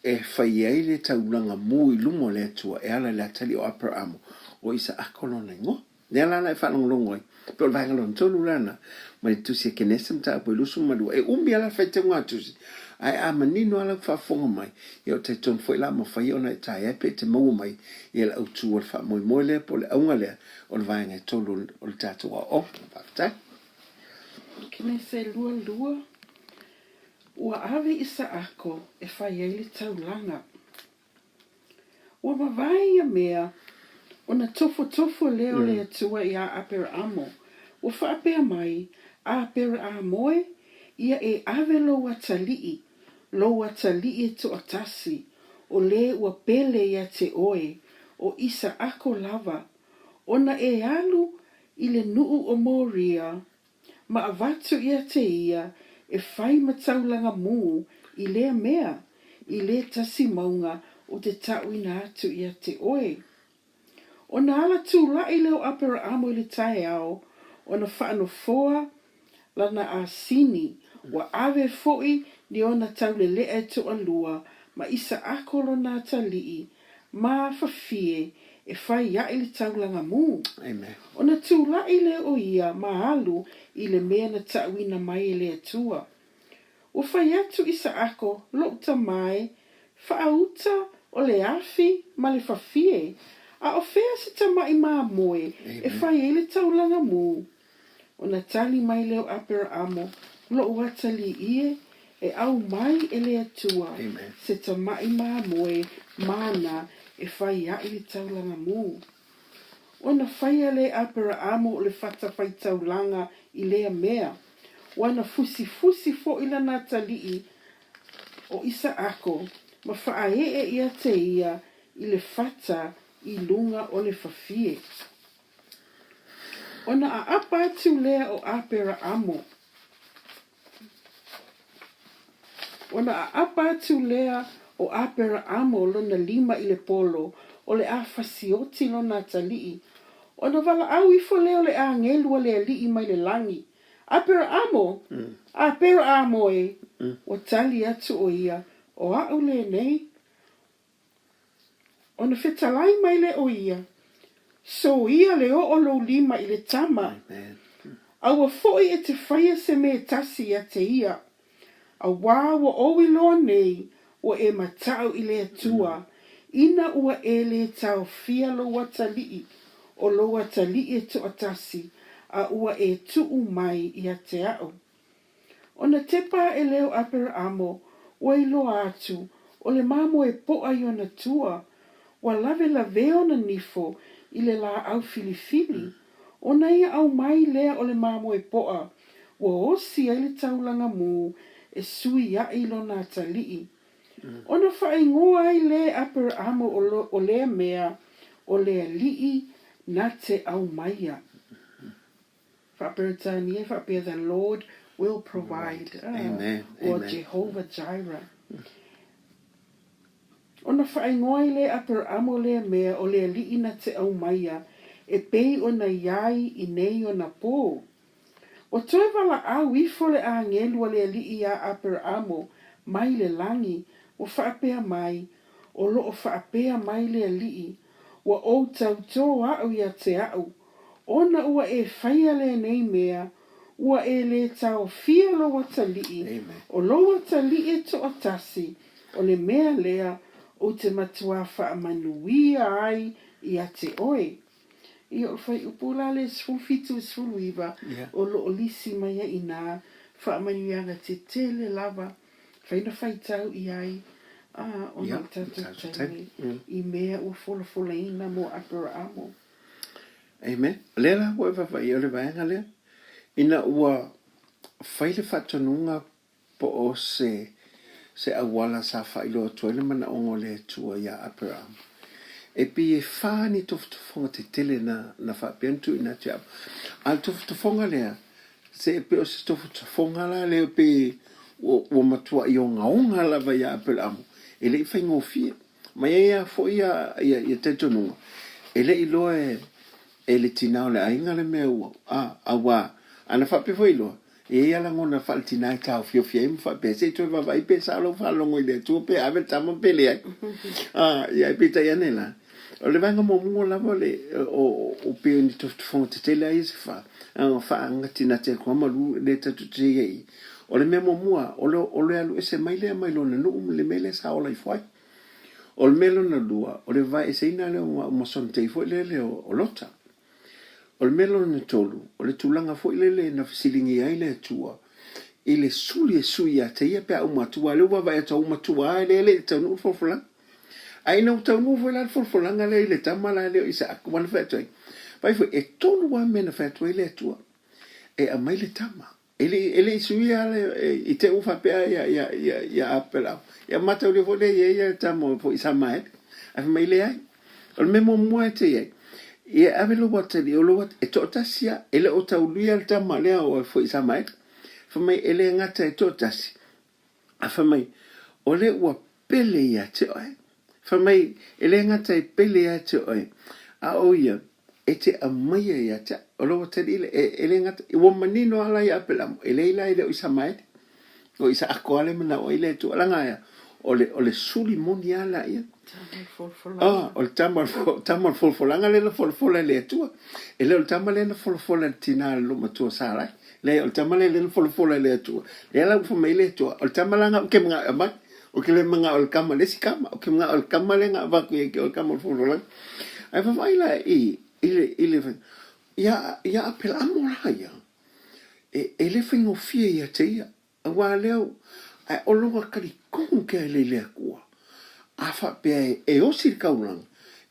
e fai ai le taulaga mu i luma o le Atua e ala i le atalii o Aperamo, o Isaako lona igoa. Lea la la e faalogologo ai, pe o le vaega lona tolu lana, mai le tusi a Kenese mataupu e 22. E umi lava la le faitauga a tusi, ae a manino lava lau faafofoga mai, ia o talitonu foi la mafai ona e taea pe e te maua mai ia le autu o le faamoemoe lea po o le auga lea o le vaega e tolu o le tatou aoaoga. Faafetai. Kenese 22, Ua ave Isaako e fai ai le taulaga. Ua mavae ia mea, ona tofotofo lea o le Atua iā Aperaamo, ua faapea mai, Aperaamo e, ia e ave lou atalii, lou atalii e toatasi, o lē ua pele ia te oe, o Isaako lava, ona e alu i le nuu o Moria, Ma avatu ia te ia e fai ma taulaga mū i lea mea, i le tasi mauga o te tauina atu ia te oe. Ona ala tulaʻi lea o Aperaamo i le taeao, ona faanofoa lana asini, ua ave foʻi ni ona tauleleʻa e toalua ma Isaako lona atalii, ma fafie e fai aʻe le taulaga mū. Amen. Ona tulaʻi lea o ia ma alu i le mea na taʻuina mai e le Atua. Ua fai atu Isaako, Loʻu tama e, faauta o le afi ma le fafie, a o fea se tamaʻi mamoe e fai ai le taulaga mū? Ona tali mai lea o Aperaamo, Loʻu atalii e, e aumai e le Atua se tamaʻi mamoe māna e fai aʻe le taulaga mū. Ona faia lea e Aperaamo o le fata fai taulaga i lea mea, ua na fusifusi foʻi lana atalii o Isaako ma faaee ia te ia i le fata i luga o le fafie. Ona aapa atu lea o Aperaamo. Ona aapa atu lea o Aperaamo lona lima i le polo, o le a fasioti lona atalii. Ona valaau ifo lea o le agelu a le Alii mai le lagi, Aperaamo! Aperaamo e! Ua tali atu o ia, O aʻu lenei. Ona fetalai mai lea o ia, Soia le oo lou lima i le tama, aua foʻi e te faia se mea e tasi ia te ia, auā ua ou iloa nei ua e mataʻu i le Atua, ina ua e lē taofia lou atalii, o lou atalii e toatasi, a ua e tuu mai ia te a'u. Ona tepa aʻe lea o Aperaamo, ua iloa atu, o le mamoe poʻa i ona tua, ua lavelave ona nifo i le lāʻau filifili. Ona ia ʻau mai lea o le mamoe poʻa, ua osi ai le taulaga mū e suiaʻi i lona atalii. Ona faaigoa ai lea e Aperaamo o lea mea, o le Alii na te aumaia. Faa-Peretania e faapea The Lord will provide Amen. or Amen. Jehovah Jireh. Ona faaigoa ai lea e Aperaamo lea mea o le Alii na te aumaia e pei ona iai i nei ona pō. Ua toe valaau ifo le agelu a le Alii iā Aperaamo mai le lagi, ua faapea mai, O loo faapea mai le Alii, ua ou tautō a'u ia te a'u, Ona ua e faia lenei mea, ua e lē taofia lou atalii, o lou atalii e toatasi, o le mea lea ou te matuā faamanuia ai ia te oe. Ia, o le fuaiupu la lea 17 i le 19, o lo o lisi mai ai i nā faamanuiaga tetele lava, fai na faitau i ai, a, ona o le tatou taimi i mea ua folafolaina mo Aperaamo. Amen. O lea la ua e vaavaai o le vaega lea, ina ua fai le faatonuga po o se, se auala sa faailoa atu ai le manaoga o le Atua iā Aperahama, e pei e fā ni tofotofoga tetele na, na faapea ona tuuina atu ia Aperahama. A o le tofotofoga lea, se e pei o se tofotofoga la lea pei ua, ua matuai ogaoga lava iā Aperahama, e le i faigofie. Ma e i ai foi ia talitonuga, e le i iloa e le tina o le aiga le mea ua, a, auā, ana faapea foi iloa, e i ai lava lagona faale-tina e taofiofi ai ma faapea, se i toe vaavaai pe sao lau faalogo i le Atua pe ave le tama pe leai. A, ia, ae peitai ane la, o le vaega muamua lava o le, o, o pei o ni tofotofoga tetele lava ia se fa, faanatinati atu lava malu le tatou te i ai i. O le mea muamua, o le, o le alu ese mai lea mai lona nuu ma le mea lea sa ola ifo ai. O le mea lona lua, o le vaeeseina lea o ma Sonitei foi lele o Lota. O le mea lona tolu, o le tulaga foi lele na fesiligia ai le Atua i le suli e sui ia te ia pe a uma atu, aua o lea ua vaavaai atu a uma atu lava e le le i taunuu le folafolaga. Ae ina ua taunuu foi la le folafolaga lea i le tama la lea o Isaako, aua na fai atu ai, vaai foi, e tolu lava mea na fai atu ai le Atua, e aumai le tama. E le e le i suia le i te i ua faapea ia ia ia ia Apelao. Ia mataulia foi lea e i ai ia tama foi Samaele. Ae fai mai leai. O le mea muamua e te i ai, ia ave lou atalii, o lou e toatasi lava, e le o taulia le tama lea o foi Samaele. Fai mai e le gata e toatasi, ae fai mai o lea ua pele ia te oe. Fai mai e le gata e pele ia te oe, a o ia e te aumaia ia te au. O lou atalii lea, e, e le gata, ua manino lava la ia Apelamo, e leai la e le o Isamaele, o Isaako lava le manao ai le Atua. Leaga ae a? O le, o le suli moni lava la ia. Ah, o le tama, tama o le folafolaga lea na folafola e le Atua. E le o le tama lea na folafola e le tinā le loomatua Sarai. Leai, o le tama lea lea na folafola e le Atua. Lea la ua fai mai le Atua, o le tama la na ou te manao e aumai. Ou te le manao i le kama, le isi kama. Ou te manao i le kama lea na avatu ia te oe, le kama o le folafolaga. Ae vaavaai la i, i le, i le, ia, ia Apelamo la ia, e, e le faigofie ia te ia. Aua lea, ae o lona talitonu kea e le i le Atua, a faapea e, e osi le taulaga,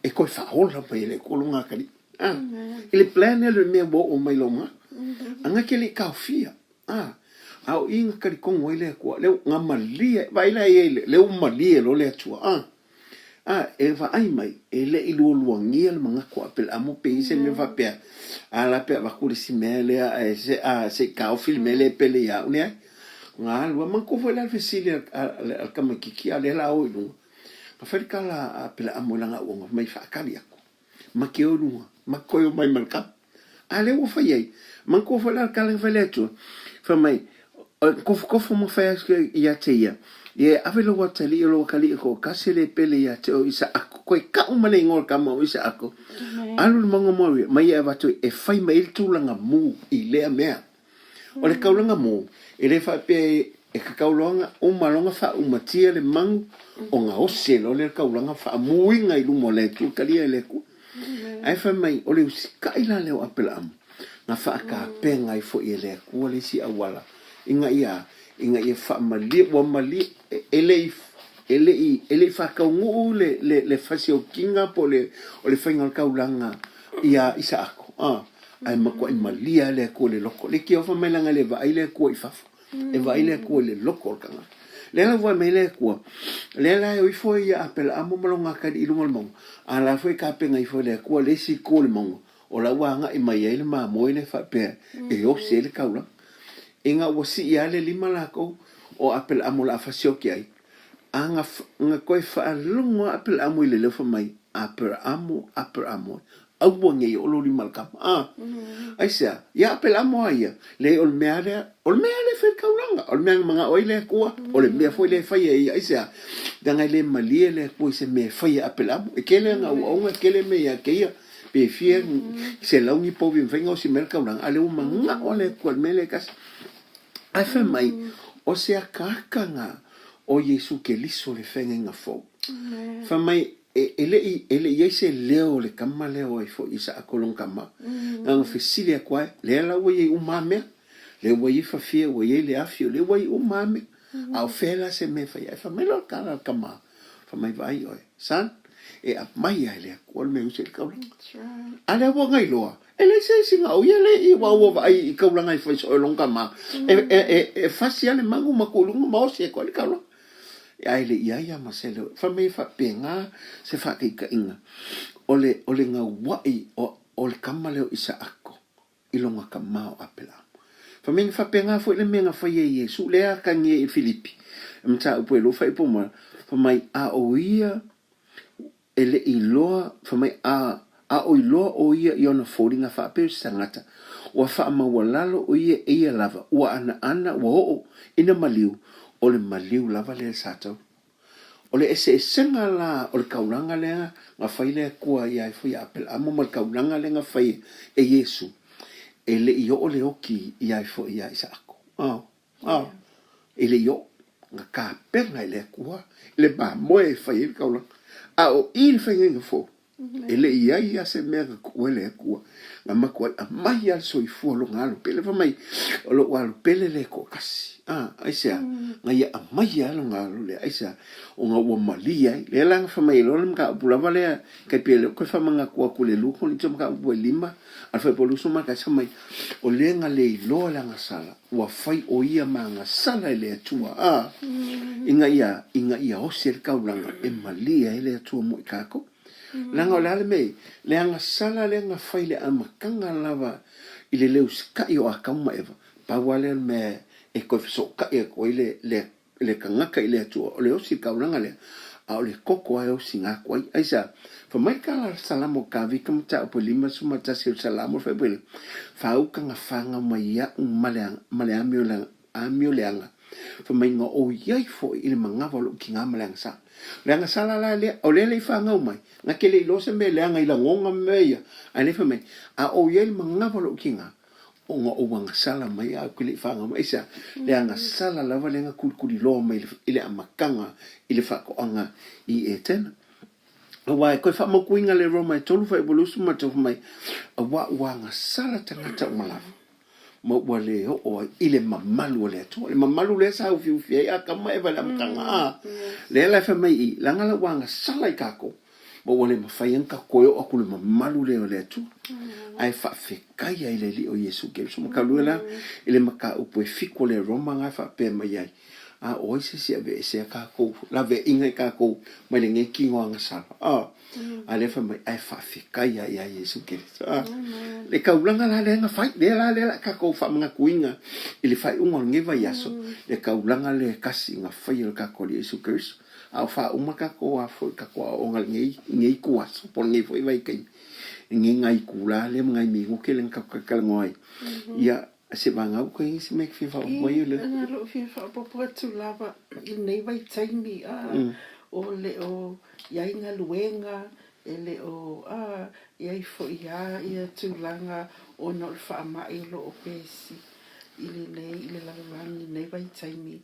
e toe faaola mai e le Atua lona atalii. A, i le plan lea le mea ua oo mai i lou manatu. A na te le i taofia, a, a o i na talitonu ai le Atua, lea na malie, vaai la i ai, lea ua malie loa le Atua, a, a, e vaai mai, e le i lualuagia le manatu o Apelaamo pe i ai se mea faapea, a la pe avatu le isi mea lea ae se, a, se i taofi le mea lea e pele ia au, leai. Na alu lava, manatua foi la le fesili a, a, a le tamaitiiti a o lea o le a o i luga, na fai le tala a Apelaamo i lana auauna, fai mai, faatali atu. Ma te o i luga, ma te toe o mai ma le kama. A lea ua fai ai, manatua foi la le tala na fai le Atua, fai mai, tofotofo ma fai atu ia te ia, ia e ave lou atalii o lou atalii e toatasi e le pele ia te oe o Isaako, toe tau ma le igoa o le tama o Isaako, alu i le mauga Moria, ma ia e avatu ai, e fai mai ai le tulaga mu i lea mea. O le kaulaga mu, e le faapea e kakau loa ona uma loa ona faaumatia le manu, ona osi ai loa lea o le kaulaga faamuina i luma o le Atua, talia e le Atua. Ae fai mai, o le usitaʻi la lea o Apelaamu, na faatapena ai foi e le Atua le isi auala, ina ia, ina ia faamalie, ua malie, e le i, e le i, e le i faataunuu le, le, le fasiokiga po o le, o le faiga o le taulaga iā Isaako, a, ae matuai malie lava le Atua i le loto. Le tiofa mai leaga e le vaai le Atua i fafo. E vaai le Atua i le loto o le tagata. Lea la ua vaai mai le Atua, lea la e o ifo ai ia Apelaamo ma lona atalii i luga o le mauga, a la foi e tapena ifo e le Atua le isi itu o le mauga, o la ua agai mai ai le mamoe lea faapea e osi ai le taulaga. Ina ua sii lava le lima latou o Apelaamo o le a fasioki ai, a na, na toe faalogo lava Apelaamo i le leo fai mai, Aperaamo, Aperaamo e, aua ne i oo lou lima i le kama. A, aisea? Ia Apelaamo a ia, leai o le mea lea, o le mea lea e fai i le taulaga, o le mea na manao ai le Atua, o le mea foi lea e fai e ia, aisea? Leaga e le malie le Atua i se mea e fai e Apelaamo. E tele ana auauna, e tele mea ia te ia, pe fia selau ni povi e mafai ona osi mai ai le taulaga, a o lea ua manao lava le Atua i le mea lea e tasi. Ae fai mai, o se akaakaga o Iesu Keliso le feagaiga fou. Fai mai, e le i, e le i i ai se leo o le kama lea o ai foi Isaako lona tama. Na ona fesili atu ai, lea la ua i ai uma a mea, lea ua i ai fafie, ua i ai le afi, o lea ua i ai uma a mea. A o fea la se mea e fai ai? Fai mai loa le tala a le tama, fai mai, vaai oe, son, e aumai lava e le Atua le mea e usi ai le taulaga. A lea ua na iloa, e leai se isi na o ia le i aua ua vaai i taulaga e fai soo e lona tama, e fasi lava le manu ma tuu i luga ma osi atu ai le taulaga. Ae le i ai lava ma se leo. Fai mai e faapena se faataitaiga o le, o le gauaʻi o le tama lea o Isaako i lona tama o Apelamo. Fai mai na faapena foi le mea na fai e Iesu, lea e atagia i Filipi, e mataupu e lua faaipu ma, fai mai, a o ia e le i iloa, fai mai, a, a o iloa ʻo ia i ona foliga faapea o se tagata, ua faamaualalo ʻo ia e ia lava, ua anaana, ua oo ina maliu, o le maliu lava lea sa tau. O le eseesega la o le taulaga lea na fai le Atua ia ifo ia Apelaamo ma le taulaga lea na fai e Iesu, e le i oo le oki ia ifo ia Isaako. Oh, oh, e le i oo. Na tapena e le Atua le mamoe e fai ai le taulaga. A o i le faigaiga fou, E le i ai lava se mea na tuua e le Atua, na matuai aumai lava le soifua o lona alo pele. Fai mai, o lou alo pele lea e toatasi. A, aisea? Na ia aumai lava lona alo lea, aisea? Ona ua malie ai. Lea la na fai mai ai loa le mataupu lava lea, tai pei o lea ou toe faamanatu atu i le lua Korinito mataupu e lima, a le Fuaiupu 21, fai mai, o le na le iloa le agasala, ua fai ʻo ia ma agasala e le Atua, a, ina ia, ina ia osi ai le taulaga e malie ai le Atua mo i kākou. Leaga o le a le mea i, le agasala lea na fai i le amataga lava i le le usitaʻi o Atamu ma Eva, pau lava lea o le mea e toe fesootaʻi atu ai le, le, le tagata i le Atua, o le osi i le taulaga lea, a o le toto lava e osiga atu ai. Aisea? Fai mai ka la Salamo o Kavika mataupu e 51 o le Salamo, fai mai, Faauka na fanau mai iaʻu ma le, ma le amio, amio leaga, fai mai na ou i ai foi i le manava o loʻu tigā ma le agasala. O le agasala la lea, o lea e le i fanau mai, na te le i iloa se mea leaga i lagona ma mea ia, ae lea fai mai, a ou i ai i le manava o loʻu tigā, ona ou agasala mai a ou te le i fanau mai. Aisea? Le agasala lava lea na kulikuliloa mai i le amataga i le faatoaga i Etena. Aua e toe faamautuina le Roma e tolu faaiupu 23 fai mai, Aua ua agasala tagata uma lava, ma ua le oo ai i le mamalu o le Atua. Le mamalu lea sa ufiufi ai Atamu ma Eva i le amataga, a lea la e fai mai i i, leaga la ua agasala i tatou, ma ua le mafai ai ona tatou toe oo atu i le mamalu lea o le Atua. Ae faafetai ai i le Alii o Iesu Keriso. Ma talu ai la i le mataupu e fitu o le Roma na e faapea mai ai, A o ai se isi e aveesea kākou laveaiga i kākou mai lenei kino agasala? A, a lea fai mai, ae faafetai lava ia Iesu Keriso. A, le taulaga la lea na fai, lea la lea la kākou faamanatuina i le faaiuga o lenei vaiaso, le taulaga lea e tasi na fai e le kākou Alii Iesu Keriso. A o faauma kākou a foi kākou aoaoga i lenei, lenei ituaso, po o lenei foi vaitaimi, lenei nai itula lea ma nai minute lea na tatou talatalanoa ai. Ia, Se vagau koe i se mea e fia faaopoopo ai o lea? Na lou fia faaopoopo atu lava i lenei vaitaimi a o le o i ai galuega, e le o a i ai foi a ia tulaga ona o le faamai o lo o pesi i lenei i le lalolagi i lenei vaitaimi.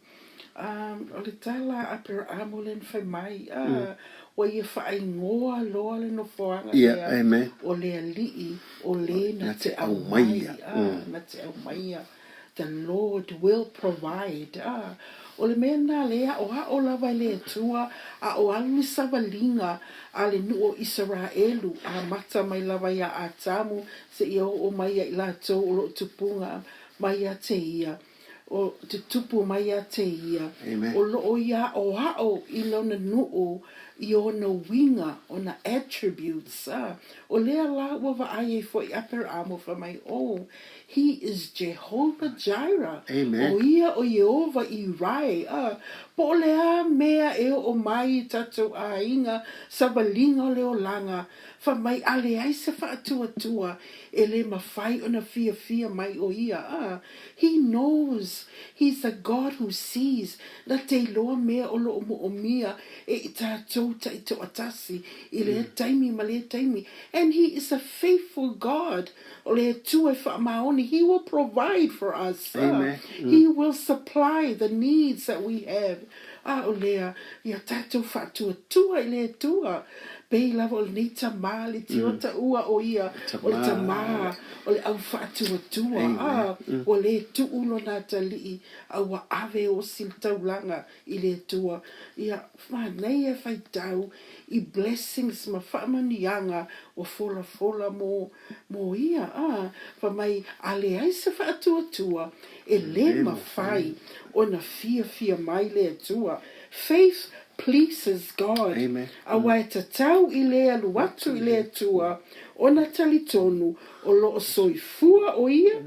A o le tala a Aperahamo lea na fai mai, a. Ua ia faaigoa loa le nofoaga lea o le Alii o le na te aumaia, na te aumaia. The Lord will provide. O le mea lena lea e aʻoaʻo lava e le Atua a o alu le savaliga a le nuu o Isaraelu, amata mai lava iā Atamu seia oo mai ia i latou o loo tupuga mai ia te ia. O te tupu mai ia te ia, o loo ia aʻoaʻo i lona nuu i ona uiga, ona attributes, a o lea la ua vaai ai foi Aperamo fai mai, Oh, he is Jehovah Jireh, o ia o Ieova i rae, a po o le a mea e oo mai i tatou aiga savaliga o le olaga, fai mai a leai se faatuatua e le mafai ona fiafia mai o ia, a He knows, He's a God who sees, na te iloa mea o loo moomia e i tatou taitoatasi i lea taimi ma lea taimi, and He is a faithful God, o le Atua e faamaoni, He will provide for us, Amen. He will supply the needs that we have, a o lea, ia tatou faatuatua i le Atua, pei lava o lenei tama le tiota ua o ia, o le tama o le au faatuatua, a ua le tuu lona atalii, a ua ave osi le taulaga i le Atua. Ia, manaia e faitau i blessings ma faamanuiaga ua folafola mo, mo ia, a, fai mai, a leai se faatuatua, e le mafai ona fiafia mai le Atua. Faith pleases God. Aua e tatau i le alu atu i le Atua ona talitonu o loo soifua o ia,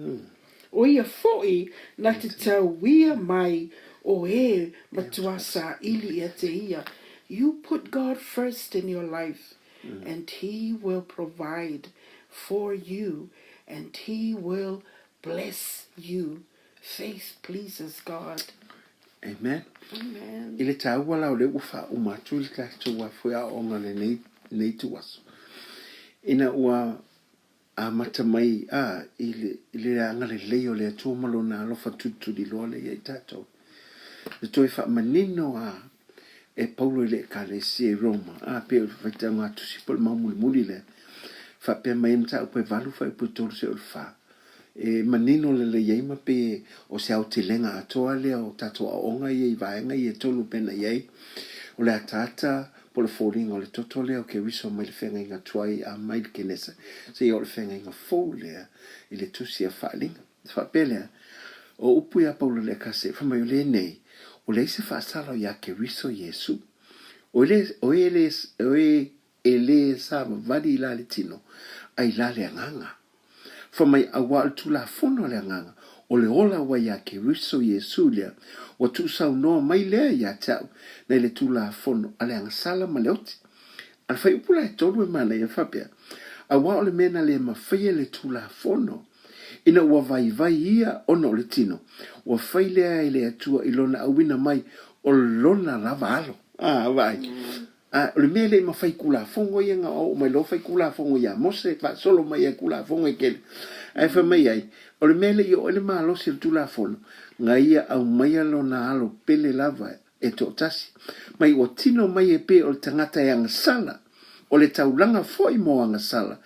o ia foi na te tauia mai o e matua saili ia te ia. You put God first in your life and he will provide for you and he will bless you. Faith pleases God. Amen. Amen. I le taua la o lea ua faauma atu le tatou afue aoaoga lenei, lenei ituaso. Ina ua amata mai a i le, i le agalelei o le Atua ma lona alofa tulituliloa lea ia i tatou. Na toe faamanino a e Paulo i le Ekalesia i Roma, a pei o le faitauga tusi po o le mau mulimuli lea, faapea mai ai mataupu e 8 fuaiupu e 3 seia oo i le 4. E manino lelei ai ma pei o se aotelega atoa lea o tatou aoaoga ia i vaega ia e tolu pei ona i ai, o le ataata po o le foliga o le toto lea o Keriso mai le feagaiga tuai a mai le Kenesa seia oo i le feagaiga fou lea i le tusi a Faaaliga. Faapea lea, o upu ia Paulo le Ekase, fai mai o lenei, ua leai se faasala iā Keriso Iesu. O e le, o e le, o e E lē savavali i la le tino, a i la le agaga. Fai mai, auā o le Tulafono a le Agaga, o le ola ua iā Keriso Iesu lea, ua tuusaunoa mai lea iā te au, nei le Tulafono a le agasala ma le oti. A le faaiupu la e tolu e manaia faapea, auā o le mea na lē mafaia e le Tulafono, ina ua vaivai ia ona o le tino, ua fai lea e le Atua i lona auina mai o lona lava alo. A, vaai. A o le mea e le i mafai Tulafono ia na oo mai loa fai Tulafono ia Mose faasolo mai ai Tulafono e tele. Ae fai mai ai, o le mea e le i oo ai le malosi o le Tulafono, na ia aumaia lona alo pele lava e toatasi. Mai ua tino mai e pei o le tagata e agasala, o le taulaga foi mo agasala,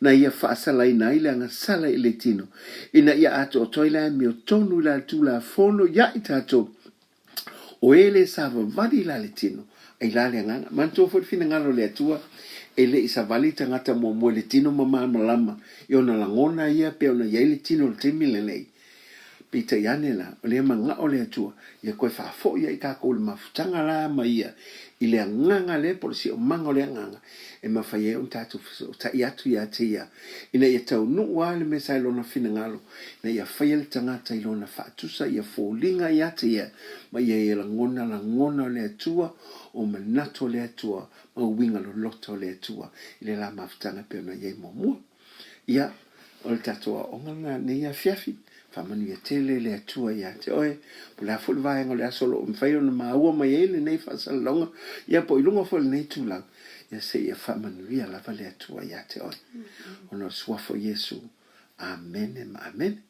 na ia faasalaina ai le agasala i le tino, ina ia atoatoa ai le amiotonu i la le Tulafono ia i tatou. O e le savavali la le tino, ai la le agaga. Manatua foi le finagalo o le Atua, e le i savali tagata muamua i le tino ma malamalama i ona lagona ia pei ona i ai le tino i le taimi lenei. Peitai ane la, o lea manao le Atua ia toe faafoi ai tatou i le mafutaga la ma Ia i le agaga lea po o le siomaga o le agaga e mafai ai ona tatou fesootai atu ia te Ia ina ia taunuu lava le mea sa i Lona finagalo ina ia faia le tagata i lona faatusa, ia foliga ia te ia, ma ia ia lagona lagona o le Atua, o manatu o le Atua, ma uiga loloto o le Atua i le la mafutaga e pei ona i ai muamua. Ia, o le tatou aoaoga lena nei afiafi. Faamanuia tele le Atua ia te oe. Po o le a foi le vaega o le aso o lo o mafai ona maua mai ai lenei faasalalauga, ia po o i luga foi o lenei itulau, ia se ia faamanuia lava le Atua ia te oe. Ona o le Suafa o Iesu. Amene ma amene.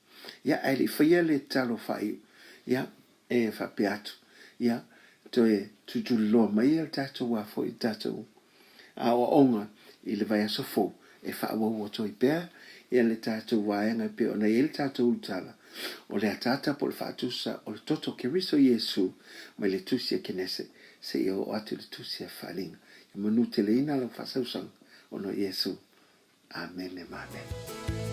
Ia, ae le i faia le tatalo faaiu, ia, e faapea atu, ia, toe tulituliloa mai le tatou a foi, le tatou. Aoaoga i le vaiaso fou e faaauau atu ai pea ia le tatou vaega e pei ona i ai le tatou ulutala o le ataata po o le faatusa o le toto o Keriso Iesu mai le Tusi a Kenese seia oo atu i le Tusi a Faaaliga. Ia manuteleina lau faasausaga ona o Iesu. Amene ma amene.